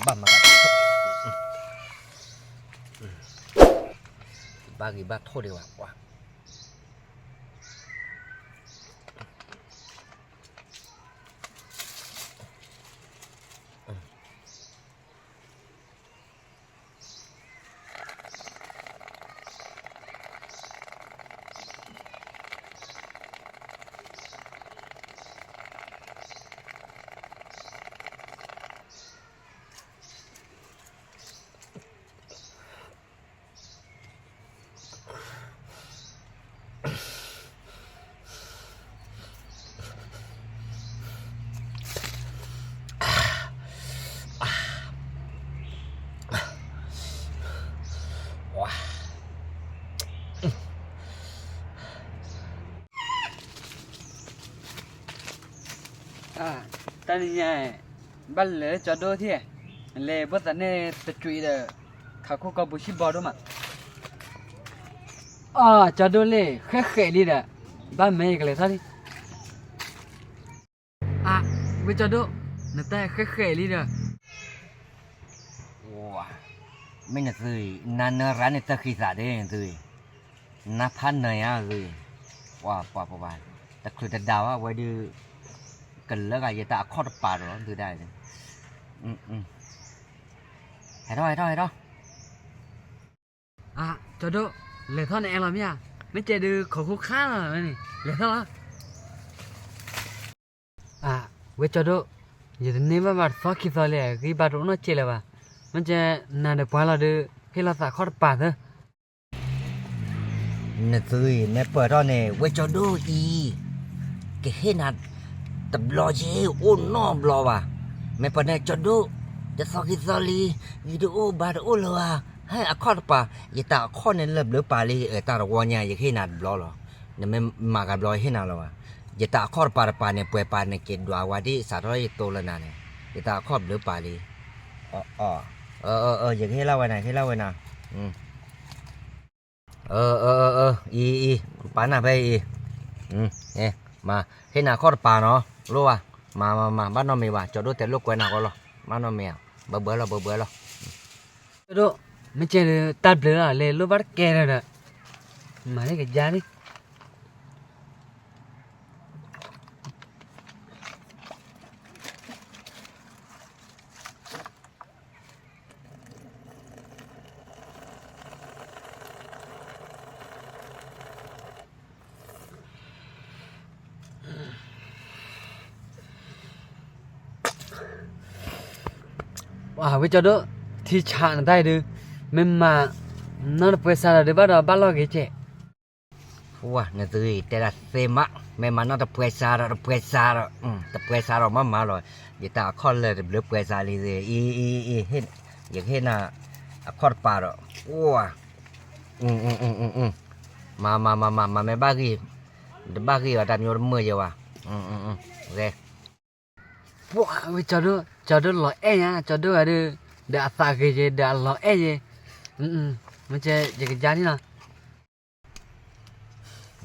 ဘၣ်မၤကထိၣ်, ဘၣ်ဂ့ၤဘၣ်ထိၣ်ဒံးဘၣ်, ပှၤ တၢ်နံၤညါ ဘၣ်လဲၤလၢကၠီဒိၣ်ထံၣ်, လဲၤဘၣ်သးန့ၣ်တကွံာ်ဒီး ခးခိၣ်ကီၢ်ပူၤဆံၣ်ဘီဒိၣ်မး, အီၣ် ကၠီဒိၣ်လံ ဃဲဃဲးလံဒီး, ဘၣ်မ့ၢ်ယကလဲၤထီၣ်လံ, အါ, ဝဲကၠီဒိၣ်, နတၢ်ဃဲဃဲးလံဒီး, မ့ၢ်နသု, နၤနၢၤရၤန့ၣ်တၢ်ဃံသးဒ်သု, နဖးနၢၤယၤသု, ပှၤပှၤပှၤ, တချုးတဒါဘၣ်ဝဲဒုး, ကလၢဂၤယတၢ်အခီၣ်တပၤဒီးသုဒၣ်, ဟဲထီၣ်ဟဲထီၣ်ဟဲထီၣ် အါ, ကၠီဒိၣ်, လဲၤထီၣ်နအဲၣ်လီၤမ့ၢ်ဧါ, မ့ၢ်ကဲဒုးခိးခိၣ်ခါလီၤန့ၣ် လဲၤထီၣ်လီၤ, အါ, ဝဲကၠီဒိၣ်, ယတန့ၢ်ဘၣ်ဘၣ်တသီခံသီလံ ဂံၢ်ဘါတအိၣ်နီတစဲးလၢၤဘၣ်, မ့ၢ်ကဲနၤဒီးပှၤလီၤဒုး ဟ့ၣ်လီၤသးခီၣ်တပၤသၢ နသုအံၤ မ့ၢ်ပၢၢ်ထီၣ်န့ၣ် ဝဲကၠီဒိၣ်အံၤ, ကဟ့ၣ်နၤ, တဘျီယအိၣ်နီတဘျီဘၣ်, မ့ၢ်ပၢၢ်န့ၣ်ကၠီဒိၣ်, တသီခံသီလံ, ဂံၢ်တအိၣ်ဘါတအိၣ်လၢၤဘၣ်, ဟဲအခီၣ်တပၤ, ယတၢ်အခီၣ်န့ၣ်လၢဘျုးပာ်လံ အတၢ်တဝီညါ ယကဟ့ၣ်နၤတဘျီလီၤ, နမ့ၢ်မၤကဘျီဟ့ၣ်နၤလၢၤဘၣ်, ယတၢ်အခီၣ်တပၤတပၤန့ၣ် ပှဲၤပာ်န့ၣ်က့ၤဒွးဝဲဒ်စးထီၣ်ယတိလၢနၤန့ၣ်, ယတၢ်အခီၣ်ဘျုးပာ်လံ, ယကဟ့ၣ်လီၤဝဲနၤ ဟ့ၣ်လီၤဝဲနၤ အၢ အၢ အၢ အံၤ အံၤ ပာ်နၤဖဲအံၤ, မၤ ဟ့ၣ်နၤခီၣ်တပၤနီၤ လိၣ်ဘၣ်, မၤ မၤ မၤ ဘၣ်နီတမံၤဘၣ် ကၠီဒိၣ်တဲလိာ်ကွဲနၤဃီလီၤ, ဘၣ်နီတမံၤဧါ, ဘၢဘှဲလီၤ ဘၢဘှဲလီၤ, ကၠီဒိၣ်, မ့ၢ်ကဲဒုးတၢ်ဘျုးလီၤ လဲၤလိၣ်ဘၣ်တကဲဒီး, မၤန့ၢ်ကယါလံ ဝဲကၠီဒိၣ်, ထံဆးနတၢ်အံၤဒုး, မ့ၢ်မၤနီၢ်တပှဲၤစးဒီးဒုးဘၣ်ဒီးဘၣ်လီၢ်ဂ့ၤကဲး, ဝဲနသုအံၤတဲဒၣ်သ့မး, မ့ၢ်မၤနီၢ်တပှဲၤစးဒီး တပှဲၤစးဒီး, တပှဲၤစးဒီးမ့ၢ်မၤလီၤ, ယတၢ်အခီၣ်လၢာ်တဘျုးပှဲၤစးလံသ့, အံၤ အံၤ အံၤ ယကဟ့ၣ်နၤ, အခီၣ်တပၤဒီး, ဝဲ မၤ မၤ မၤ မၤ မၤမ့ၢ်ဘၣ်ဂံၢ်, တဘၣ်ဂံၢ်ဘၣ်တၢ်မံၤတမုာ်ယဲဘၣ်, ဂဲၤ, ပှၤဝဲကၠီဒိၣ်, ကၠီဒိၣ်လီၤအဲၣ်ညါ, ကၠီဒိၣ်ဂၤဒုး, ဒီးအသးဂ့ၤယဲ, ဒီးအလီၤအဲၣ်ယဲ, မ့ၢ်ကဲယကယါန့ၣ်လီၤ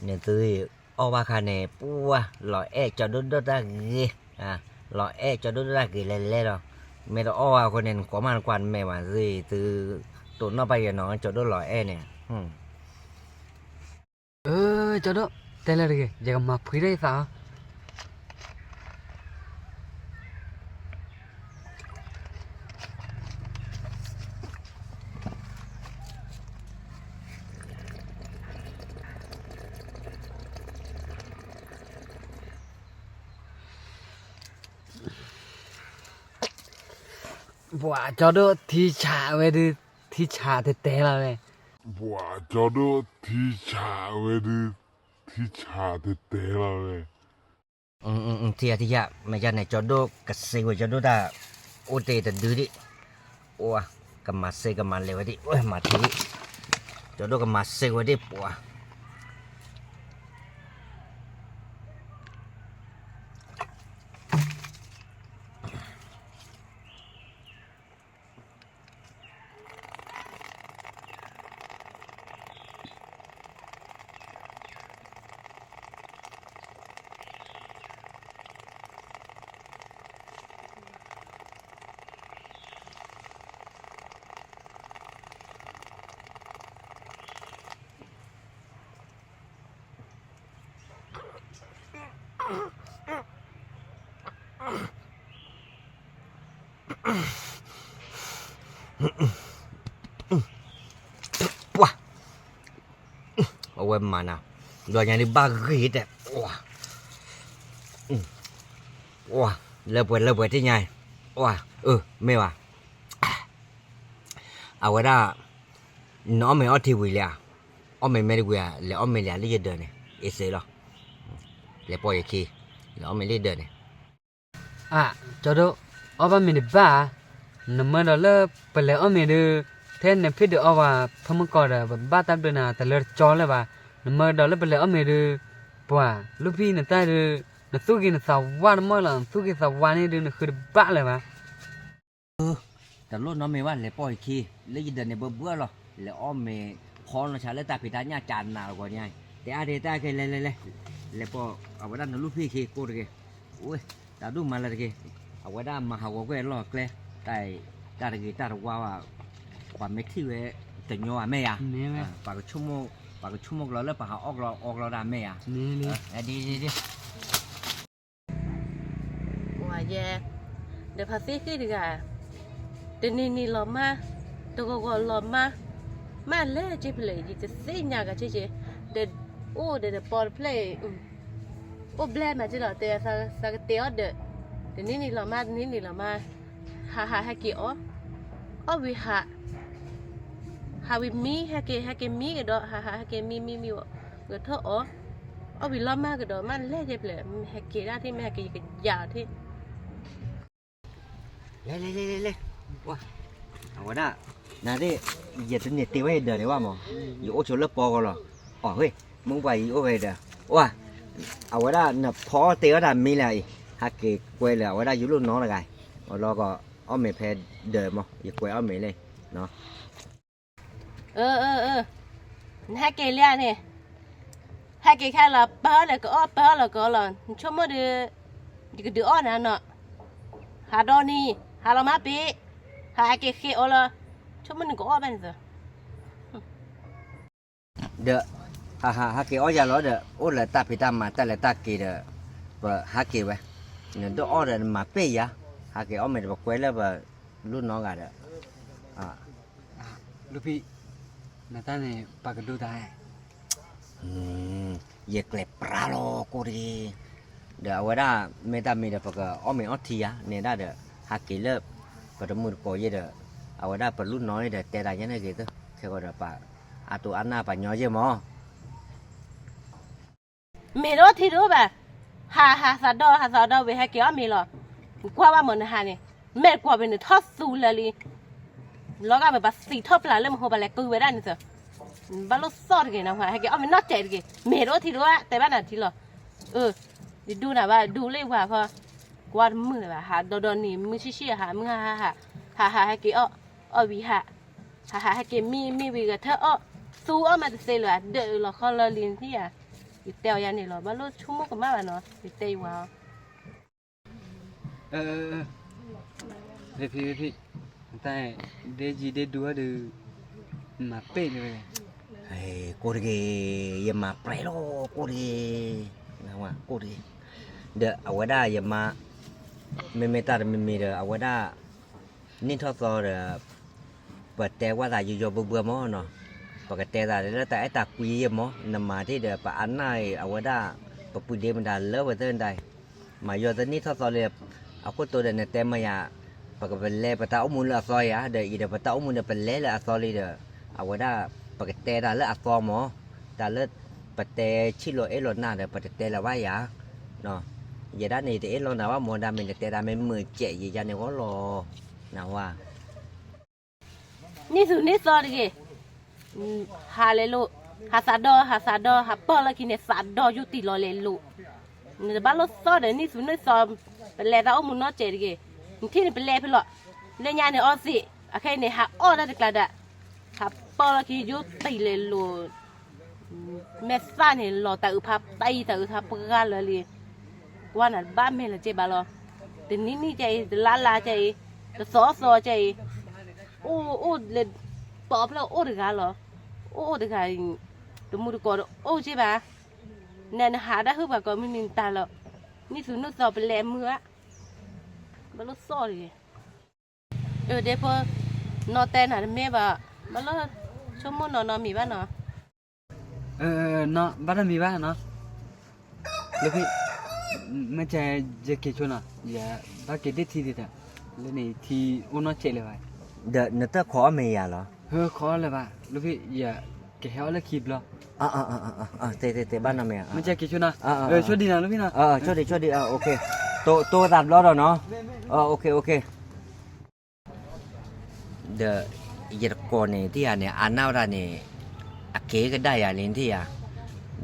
နသုအံၤ, အီၣ်ဘၣ်ခါန့ၣ် ပှၤလီၤအဲၣ်ကၠီဒိၣ်ဒိၣ်တၢ်ဂ့ၤ, လီၤအဲၣ်ကၠီဒိၣ်ဒိၣ်တၢ်ဂ့ၤလဲၤလဲၤလီၤ, မ့ၢ်တအီၣ်ဘၣ်အဃိန့ၣ် နကွၢ်မးနကွၢ်နမဲာ်ဘၣ်သုအံၤ, သုတိာ်နီၣ်ဘၣ်ယဲနီၤ ကၠီဒိၣ်လီၤအဲၣ်န့ၣ်, အၢ ကၠီဒိၣ်, တဲလၢတဂ့ၤ, ယကမၤဖှံထီၣ်ယသးအီၤ ပှၤကၠီဒိၣ်ထံဆးဝဲဒုး, ထံဆးတဲတဲလီၤဝဲ, ပှၤကၠီဒိၣ်ထံဆးဝဲဒုး, ထံဆးတဲတဲလီၤဝဲ, ထံယၤထံယၤ, မ့ၢ်ယၤန့ၣ် ကၠီဒိၣ်ကစ့ဝဲ ကၠီဒိၣ်တၢ်, အိၣ်တ့ၢ်တဒုဒံး, အိၣ်, ကမၤစ့ကမၤလဲၤဝဲဒံး, မၤထံ, ကၠီဒိၣ်ကမၤစ့ဝဲဒံးပှၤ မၤနၤ, ဒီးညါဒုးဘၣ်ဂ့ၤတဲ, လၢပှဲၤလၢပှဲၤတ့ၢ်ညါ, အၢ မ့ၢ်ဘၣ်, အဝဲဒၣ်, နအီၣ်မ့ၤအီထံဝံၤလံဧါ, အီၣ်မ့ၤမ့ၢ်တဝံၤဧါ, လဲၤအီၣ်မ့ၤလံဧါ လၢယဒၢးန့ၣ်, အ့ၣ်စ့လီၤ, လဲၤပိာ်ယခံ, လဲၤအီၣ်မ့ၤလၢယဒၢးန့ၣ်. အၢ ကၠီဒိၣ်, အီၣ်ဘၣ်မ့ၤတဘၣ်ဧါ, နမၢဒီးလၢပလဲၤအီၣ်မ့ၤဒုး, ထဲနဖံးဒုးအီၣ်ဝဲ ဖၢမုၢ်ကီၢ်ဒီး ပဘၣ်တၢ်ဘျုးနၤတလၢတကၠီလၢၤဘၣ်, နမၢဒီးလၢပလဲၤအီၣ်မ့ၤဒုး, ပှၤ, လူၢ်ဖံးနတၢ်ဒုး, နသူၣ်ဂ့ၤနသးဝါတမီၢ်လီၤ, နသူၣ်ဂ့ၤသးဝါန့ၣ်ဒုး နဃုတဘၣ်လၢၤဘၣ်. တလိၣ်နီတမံၤဘၣ် လဲၤပိာ်ယခံ, လၢယဒၢးန့ၣ်ဘၢဘၢလီၤ, လဲၤအီၣ်မ့ၤ, ဖီနီၤဆါလၢတၢ်ဖံးတၢ်ညၣ်ကနးလီၤဂီၤညါ, တဲအါဒ့တၢ်ခဲ လဲၤလဲၤလဲၤ, လဲၤပိာ်အဝဲဒၣ်နလူၢ်ဖံးခံကိးတဂ့ၤ, ဝဲ, တၢ်ဒူၣ်မၤလၢတဂ့ၤ, အဝဲဒၣ်မၤဟးဂီၤကွံာ်အလီၢ်အကျဲ, တၢ်, တၢ်တဂ့ၤတၢ်တဝါဘၣ်, ပှၤမ့ၢ်ထံၣ်ဝဲ, တညီဘၣ်မ့ၢ်ယၤ, ပှၤကဆိကမိၣ်ကျီလၢပဟးအီၣ်ကျီအီကျီဒၣ်မ့ၢ်ယၤ, ဒ်ဒ်ဒ် ယဲ, ဒီးဖါသ့ၣ်ဃ့ၢ်တဂၤ, တနံၤနံၤလီၤမၢ်, တဂီၤဂီၤလီၤမၢ်, မၢ်လဲၤက့ၤဖဲလဲၣ် ယတသ့ၣ်ညါဂၤက့ၤက့ၤ, ဒီးအိၣ်ဒီးပီတဖျၢၣ်အံၤ, အိၣ်ဘျဲၣ်မးက့ၤလီၤ တဲသးကတဲအီၤဒီး, တနံၤနံၤလီၤမၢ် တနံၤနံၤလီၤမၢ်, ဟးဟးဟဲက့ၤအီၣ်, အီၣ်ဝံၤဟး ဟးဝံၤမံ ဟဲက့ၤ ဟဲက့ၤမံကဒီး ဟးဟး ဟဲက့ၤမံမံမံ ဂဲၤထၢၣ်အီၣ်, အီၣ်ဝံၤလီၤမၢ်ကဒီး မၢ်လဲၤက့ၤဖဲလဲၣ် ဟဲက့ၤဒၣ်ထံၣ် မ့ၢ်ဟဲက့ၤယကယၤအီၤထံၣ်, လဲၤလဲၤလဲၤလဲၤလဲၤ, အဝဲဒၣ်, နသ့ၣ်, ယတန့ၢ်တ့ဝဲယဒၢးန့ၣ်ဘၣ်မး, ယအိၣ်ဆိလၢပီကီၢ်လီၤ, အီၣ်ဝဲ, မုၢ်ပှၢ်ယအိၣ်ဝဲယဒၢး, အဝဲဒၣ်နဖီအီၣ်တ့ဝဲဒၣ်မံလၢအံၤ, ဟဲက့ၤကွဲလၢအဝဲဒၣ်ယလူၢ်နီတဂၤ, အလီၢ်ကီၢ်, အီၣ်မ့ၤဖဲဒၢးမး ယကွဲးအီၣ်မ့ၤလံ, အၢ အၢ အၢ, နဟဲက့ၤလံဧါန့ၣ်, ဟဲက့ၤခဲလီၤ ပၢလၢကအီၣ် ပၢလၢကအီၣ်လီၤ နဆိကမိၣ်ဒီး, ယကဒုးအီၣ်နၤနီၤ, ဟးဒီနံၤ, ဟးလီၤမၢ်ပ့ၤ, ဟးဟဲက့ၤဃ့အီၣ်လီၤ, ဆိကမိၣ်နကအီၣ်ဘၣ်န့ၣ်သၢ ဒီး, ဟးဟးဟဲက့ၤအီၣ်ယၤလီၤဒီး အိၣ်လၢတၢ်ဖံးတၢ်မၤတၢ်လဲၤတၢ်က့ၤဒီး, ပဟဲက့ၤဝဲ, နဒုးအီၣ်ဒီးနမၤပ့ၢ်ယၤ, ဟဲက့ၤအီၣ်မ့ၤဒီးပကွဲလၢပ, လူၢ်နီဂၤဒီး, လူၢ်ဖံး, နတၢ်န့ၣ်ပှၤကဒိတၢ်, ယကျဲးပြါလီၤကိးတဂ့ၤ, ဒီးအဝဲဒၣ်, မ့ၢ်တၢ်မံၤဒီးပကအီၣ်မ့ၤအီထံယၤ နဲဒၣ်ဒီး, ဟဲက့ၤလၢ, ပတမုာ်တကိးယဲဒီး, အဝဲဒၣ်ပလူၢ်နီၣ်ယဲဒီးတဲတၢ်ညါန့ၣ်ဂ့ၤသၢ, ခဲဂီၤဒီးပ, အတိၢ်အါနၢ်ပှၤညီယဲမး မ့ၢ်တအိၣ်ထံတအိၣ်ဘၣ်, ဟးဟးသးဒီ ဟးသးဒီဝံၤဟဲက့ၤအီၣ်မ့ၤလီၤ, ကွၢ်ဘၣ်မးနဟးန့ၣ်, မ့ၢ်တကွၢ်ဝံၤန့ၣ်ထီၣ်သူလၢာ်လံ, လီၤဂာ်မ့ၢ်ပှၤသံးထီၣ်ပျၢ်လၢမဟိပှၤလဲၤကုဝဲဒၣ်န့ၣ်သၢ, ဘၣ်လိၣ်သီၣ်တဂ့ၤနဟး ဟဲက့ၤအီၣ်မ့ၤနီၣ်တဲာ်တဂ့ၤ, မ့ၢ်တအိၣ်ထံတအိၣ် တဲဘၣ်နၤထံလီၤ, အၢ, ယဒူနၤဘၣ်ဒူလၢယဝၤခီ, ကွၢ်တမုာ်လၢၤဘၣ် ဟးဒီဒီနံၤမုၢ်ဆံၣ်ဆံၣ်ဟးမုၢ်ဟါဟးဟး, ဟးဟးဟဲက့ၤအီၣ်, အီၣ်ဝံၤဟး ဟးဟးဟဲက့ၤမံမံဝံၤဂဲၤထၢၣ်အီၣ်, သူအီၣ်မးတသ့လၢၤ အဒၢးလီၤခီလၢလံၤနထံၣ်ဧါ, ယတဲအီၤယၤန့ၣ်လီၤ ဘၣ်လိၣ်ဆိကမိၣ်ကမၣ်ဘၣ်နီၤ ယတဲယဝၤအီၤ, ဖံဖံ, တၢ်ဒ့ယံၤဒ့ဒူအီၤဒီး, မၤပ့ၢ်လၢၤဝဲ, ကိးတဂ့ၤ, ယမၤပြဲလီၤကိးတဂ့ၤ, ကိးတဂ့ၤ, ဒီးအဝဲဒၣ်ယမါ, မ့မ့ၢ်တၢ်တမံၤမံၤဒီး အဝဲဒၣ် န့ၢ်ထီၣ်သီဒီး, ပတဲကွၢ်သးယိယိဘှဲဘှဲမးနီၤ, ပကတဲသးလၢတၢ်အဲၣ်တၢ်ကွံယဲမး နမၤတ့ၢ်ဒီး ပအါနၢ်အံၤ အဝဲဒၣ်, ပပုၢ်ဒ့မတၤလၢဝဲသၢဒၣ်အံၤ, မၤယိၤသန့ၢ်ထီၣ်သီလံ, အခိၣ်တိဒီးနတဲမ့ၢ်ယၤ, ပကပလဲပတၢ်အိၣ်မူလၢအသီယၤ ဒီးအံၤဒီးပတၢ်အိၣ်မူဒီးပလဲလၢအသီလံဒီး, အဝဲဒၣ်, ပကတဲတၢ်လၢအသီမး, တၢ်လၢ, ပတဲဆံးလီၤအဲၣ်လီၤနၤဒီး ပတတဲလၢၤဘၣ်ယၤ ယဲဒၣ်န့ၣ် ယတအဲၣ်လီၤနၤဘၣ်မး ဒၣ်မ့ၢ်နတဲတၢ်မ့ၢ်မုာ်စဲးယံၤယါန့ၣ်ဂီၢ်လီၤ, နဝါ, နံၣ်သူၣ်နံၣ်သီတဂ့ၤ, ဟးလဲၤလိာ်, ဟးသးဒီ ဟးသးဒီ ဟးပၢၢ်လီၢ်ခံန့ၣ် သးဒီယူၢ်တံၢ်လီၤလဲၤလိာ်, နတဘၣ်လိၣ်သီၣ်ဒီး နံၣ်သူၣ်နံၣ်သီ, ပလဲၤတၢ်အိၣ်မူနီတစဲးတဂ့ၤ, နထံၣ်န့ၣ်ပလဲဖဲလီၤ, လၢညါန့ၣ်အီသံး, အခဲအံၤန့ၣ် ဟးအီၣ်တၢ်တကျါဒၣ်, ဟးပၢၢ်လီၢ်ခံယူၢ်တံၢ်လဲၤလိာ် မဲာ်သၣ်န့ၣ် လီၤတၢ်အုးဖးပှၢ်တၢ်အုးဖးပှၢ်လၢာ်လံ, ကွၢ်နၤတဘၣ်မဲာ်လၢၤကဲဘၣ်လီၤ, တနံၤနံၤကဲအံၤ တလါလါကဲအံၤ, တသီသီကဲအံၤ, အိၣ်အိၣ်လၢ, ပီဖျၢၣ်အိၣ်တဂၤလီၤ, အိၣ်အိၣ်တဂၤ, တမူတကိးတအိၣ်ကဲဘၣ်, နဲနဟးဒၣ်ဟုၣ်ပှၤကိးမုၢ်နံၤတၢ်လီၤ, နံၣ်သူၣ်နံၣ်သီပလဲမုာ်ဧါ, ဘၣ်လိၣ်သီၣ်တဂ့ၤ အၢ ဒ့ဖိ, နီၢ်တဲနၤတမ့ၢ်ဘၣ်, ဘၣ်လၢဆိကမိၣ်နီၢ်နီၢ်မံၤဘၣ်နီၤ, နီၢ် ဘၣ်တၢ်မံၤဘၣ်နီၢ်, လၢဖံ, မ့ၢ်ကဲ ယက့ၤဆိနီၢ်, ယဘၣ်က့ၤဒ့ၣ်ထံဒံးဒီး, လၢန့ၣ်ထံအိၣ်နီၢ်ကဲးလၢၤဘၣ်, ဒီးနတၢ်ခိးအီၣ်မ့ၢ်ယၤလီၤ, ခိးအီၣ်လၢၤဘၣ်, လၢဖံ ယကဟဲအီၣ်လၢခံဘျီ, တဲတဲတဲ ဘၣ်နီၢ်မ့ၢ်, မ့ၢ်ကဲက့ၤဆိနီၢ်, ဆိဒံးနီၢ်လၢဖံနီၢ်, ဆိဒံးဆိဒံး, တိၢ်သးဘျီဒီးနီၢ်, ဒီးယတကိးန့ၣ် ထံၣ်ယၤန့ၣ် အါနၢ်ဝဲဒၣ်န့ၣ်, အက့ၤကဒါယၤန့ၣ်ထံၣ်ယၤ,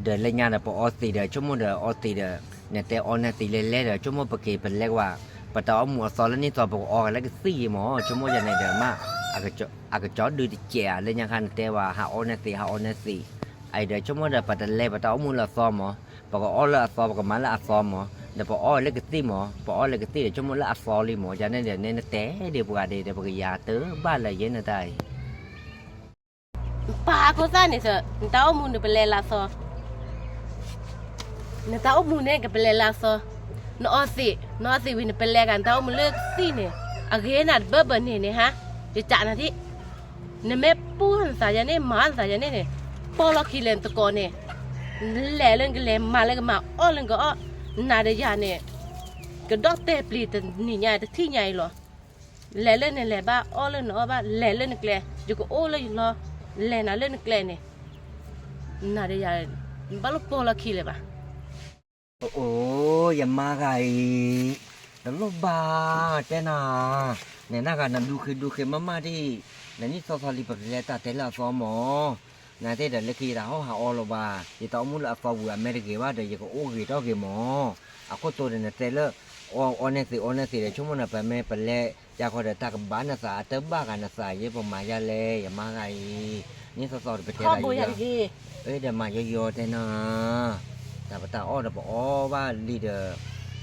ဒီးလၢညါဒီးပအီသံးဒီး ဆိကမိၣ်ဒီးအီသံးဒီး, နတဲအီနဲၣ်သံးလဲၤလဲၤဒီး ဆိကမိၣ်ပက့ၤပလဲၤကွၢ်, ပတၢ်အိၣ်မူအသီလၢနံၣ်သီပကအီကလၢကသံၣ်ယံၤမၢ်, ဆိကမိၣ်ယၤန့ၣ်ဒီးမ့ၢ်, အကကၠီဒုးတစဲးဧါ, လၢညါခါနတဲဝဲ ဟးအီနဲၣ်သံး ဟးအီနဲၣ်သံး, အအံၤဒီးဆိကမိၣ်ဒီးပတလဲၤ ပတၢ်အိၣ်မူလၢအသီမၢ်, ပကအီလၢအသီ ပကမၤလၢအသီမၢ်, ဒီးပအီလၢကသံၣ်မၢ်, ပအီလၢကသံၣ်ဒီး ဆိကမိၣ်လၢအသီလံမၢ်, ယၤန့ၣ်ဒီး နတဲဒံးပှၤဒံးဒီး ပကယၤတဘၣ်လၢယဲန့ၣ်တၢ်အံၤ ပာ်အခိၣ်သၣ်န့ၣ်သၢ, နတၢ်အိၣ်မူနပလဲၤလၢအသီ, နတၢ်အိၣ်မူန့ၣ်ကပလဲၤလၢအသီ, နအီသံး, နအီသံးဝံၤနပလဲၤဂၤ နတၢ်အိၣ်မူလၢကသံၣ်န့ၣ်, အဂ့ၤနၤတဘၢဘၢန့ၣ်န့ၣ်ဟါ, ယကးနၤဒံး, နမ့ၢ်ပူၢ်နသးယၤန့ၣ် မၤနသးယၤန့ၣ်န့ၣ်, ပိာ်လီၤခံလဲၣ်နသကိးန့ၣ်, နလဲၤလၢနကလဲၤ မၤလၢကမၤ အီၣ်လၢနကအီၣ်, နၤဒီးယၤန့ၣ်, ကဒီၣ်တဲာ်ပျံၤတနံၤညါတထံၣ်ညါအံၤလီၤ. လဲၤလၢနလဲၤဘၣ် အီၣ်လၢနအီၣ်ဘၣ် လဲၤလၢနကျဲ, ယကအိၣ်လၢယလီၢ်, လဲၤနၤလၢနကျဲန့ၣ်, နၤဒီးယၤ, ဘၣ်လိၣ်ပိာ်လီၤခံလၢၤဘၣ်. အိ ယမါဂၤအံၤ, တလိၣ်ဘၣ်တဲနၤ, နနၢ်ဂၤနဒူဃ့ဒူဃ့မးမးဒံး, နနံၣ်သီသီလံ ပကလဲၤတၢ်တဲလၢအသီမၢ်, နသ့ၣ်ဒီးလၢခံယတၢ်ဟီၣ်ဟးအီလီၤဘၣ်, ယတၢ်အိၣ်မူလၢအသီဝံၤအမဲာ်တဂ့ၤဘၣ်ဒီး ယကအိၣ်ဂ့ၤထီၣ်ဂ့ၤမၢ်, အခိၣ်တိဒီးနတဲလၢ အီနဲၣ်သံး အီနဲၣ်သံးဒီး ဆိကမိၣ်နၤ ပမ့ၢ်ပလဲၤ ယၤဃီဒီးတၢ်ကဘၣ်နသး အတဘၣ်ဂၤနသး ယဲပမၤယၤလဲၣ် ယမါဂၤအံၤ, နံၣ်သီသီတပတဲတၢ်ယံၤ, အဒီးမၤယီယီတဲနၤ, တၢ်ပတၢ်အီၣ်ဒီးပအီၣ်ဘၣ်လံဒီး,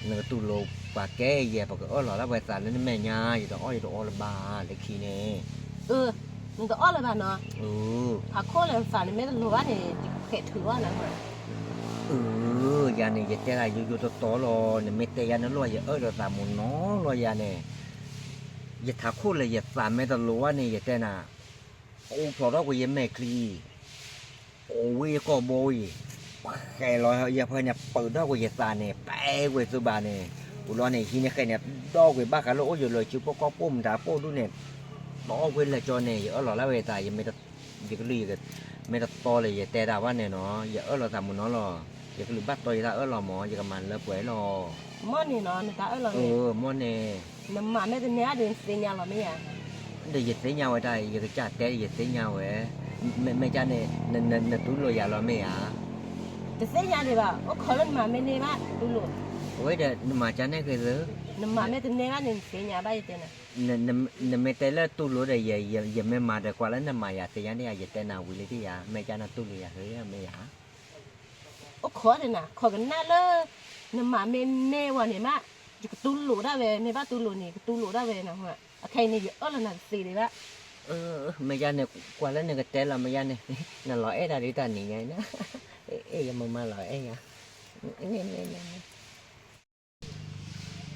နကတူၢ်လိာ်ပှၤကဲယဲၢ် ပကအၢၣ်လီၤလၢပှဲၤသးလၢနမဲာ်ညါ ယတအီၣ်ယတအီလၢၤဘၣ် လၢခံန့ၣ်, နတအီၣ်လၢၤဘၣ်နီၤ, ဟးခိၣ်လၢနသးန့ၣ် မ့ၢ်တလိၤဘၣ်န့ၣ် ယကဖဲးထုးအီၣ်နၤ, အၢ ယၤန့ၣ် ယတဲဒၣ်ယိယိတီတီလီၤ, နမ့ၢ်တဲယၤနလိၣ် ယအၢၣ်လီၤသးမုာ်နီၤလီၤယၤန့ၣ်, ယထးခိၣ်လၢယသးမ့ၢ်တလိၤဘၣ်န့ၣ် ယတဲနၤ, အိၣ်ဖျိးထီၣ်ကွံာ်ယမဲာ်ချံ, အိၣ်ဝံယကီၢ်ဘိအံၤ, ဃဲးလီၤယဖဲန့ၣ် ပၢၢ်ထီၣ်ကွံာ်ယသးန့ၣ် ပဲကွံာ်သုဘၣ်န့ၣ်, ပူၤလီၤန့ၣ် ဟံးန့ၢ်ဃဲးန့ၣ် ဒီကွံာ်ဘၣ်ဃးလၢအိၣ်ယိာ်လၢစုဖိကီၢ်ပိၢ်မတၤပိၢ်ဒူၣ်န့ၣ်, ဒီကွံာ်လၢကၠီန့ၣ် ယအၢၣ်လီၤလၢဝဲသး ယကလုၢ် မ့ၢ်တတီလၢယတဲတၢ်ဘၣ်န့ၣ်နီၤ ယအၢၣ်လီၤသးမုာ်နီၤလီၤ, ယကလုၢ်ဘၣ်တီယတၢ်အၢၣ်လီၤမၢ် ယကမၤလၢပှဲၤလီၤ, မ့ၢ်န့ၣ်နီၤ နတၢ်အၢၣ်လီၤန့ၣ်, မ့ၢ်န့ၣ်, နမၤမ့ၢ်တန့ၢ်ဘၣ်ဒီးနသ့ၣ်ညါလီၤမ့ၢ်ဧါ, ဒီးယသ့ၣ်ညါဝဲတၢ် ယကစၢ်တဲယသ့ၣ်ညါဝဲ, မ့ၢ်ကန့ၣ်, နတူၢ်လိာ်ယၤလီၤမ့ၢ်ဧါ, တသ့ၣ်ညါဒံးဘၣ် အိၣ်ခိးလၢနမၤမ့ၢ်န့ၢ်ဘၣ်တူၢ်လိာ်, အဝဲဒီးနမၤကန့ၣ်ဃ့သု, နမၤမ့ၢ်တန့ၢ်ဘၣ်န့ၣ် နသ့ၣ်ညါဘၣ်ယတဲနၤ နမ့ၢ်တဲလၢတူၢ်လိာ်ဒီး ယမ့ၢ်မၤဒီးကွၢ်လၢနမၤယၤသ့ၣ်ညါန့ၣ် ယတဲနၤဝံၤလံဒံးယၤ မ့ၢ်ကန့ၣ်တူၢ်လိာ်ယၤဃ့မ့ၢ်ဧါ, အိၣ်ခိးဒံးနၤ ခိးကနၣ်လၢ နမၤမ့ၢ်န့ၢ်ဝဲန့ၣ်မး, ယကတူၢ်လိာ်ဒၣ်ဝဲ မ့ၢ်ဘၣ်တူၢ်လိာ်န့ၣ် ကတူၢ်လိာ်ဒၣ်ဝဲနၤ, အခဲအံၤန့ၣ် ယအၢၣ်လီၤနၤတသ့ဒံးဘၣ်, မ့ၢ်ကန့ၣ် ကွၢ်လၢနကတဲလီၤမ့ၢ်ကန့ၣ်, နလီၤအဲၣ်ဒၣ်ဒ်တၢ်နံၤညါအံၤနၤ, အဲၣ်ယမၤမၤလီၤအဲၣ်ယၤ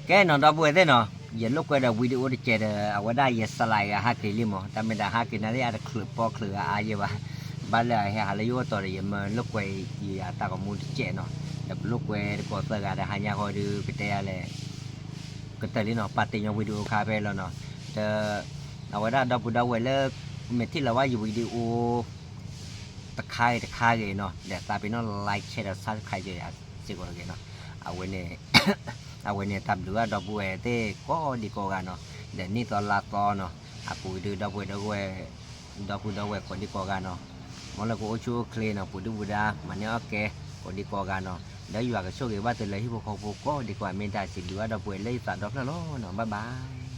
ကဲနီၤ ဒီပုၢ်ဝဲၢ်သ့ၣ်နီၤ, ယလိာ်ကွဲဒီး video တစဲးဒီး အဝဲဒၣ်ယစလးအဟးက့ၤလံမၢ်, တၢ်မ့ၢ်တဟးက့ၤနၤလၢအတချုးပီချုးအါယဲဘၣ်, ဘၣ်လၢအဟဲဟးလၢယအိၣ်တီဒီး ယမၢလိာ်ကွဲယတၢ်ဂီၤမူတစဲးနီၤ, ဒီးပလိာ်ကွဲတကိးသၢဂၤဒီး ဟါညါဃီဒီး ကတဲယၤလဲၣ်, ကတၢၢ်လံနီၤ ပာ်တ့ၢ်ညီ video ခါဖဲလီၤနီၤ, ဒီး အဝဲဒၣ်ဒီပုၢ်ဒီဝဲၢ်လၢ မ့ၢ်ထံၣ်လီၤဘၣ်ယ video တခါဂ့ၤတခါဂ့ၤနီၤ ဒီးသးပ့ၤနီၣ် like share ဒီး subscribe ယၤစ့ၢ်ကီးတဂ့ၤနီၤ, အဝဲန့ၣ် အဝဲန့ၣ် တၢ်ဘျုးဘၣ်ဒီပုၢ်ဝဲၢ်သ့ၣ်ကိးဒံကိးဂၤနီၤ, ဒီးနံၣ်သီလါသီနီၤ, အပူၤဒုးဒီပုၢ်ဝဲၢ်ဒီဝဲၢ် ဒီပုၢ်ဒီဝဲၢ်ကိးဒံကိးဂၤနီၤ, မ်လၢကအိၣ်ဆူၣ်အိၣ်ချ့နီၤ ပူၤဒုၣ်ပူၤဒါ မၤန့ၢ်အီၣ်ကဲ ကိးဒံကိးဂၤနီၤ, ဒီးယွၤကဆိၣ်ဂ့ၤဘၣ်သုလၢဟံၣ်ဖိဃီဖိကိးဒံကိးဂၤ မ့ၢ်တၢ်စံးဘျုးဘၣ်ဒီပုၢ်ဝဲၢ်လၢယသးဒီဖျၢၣ်လီၤနီၤ bye bye.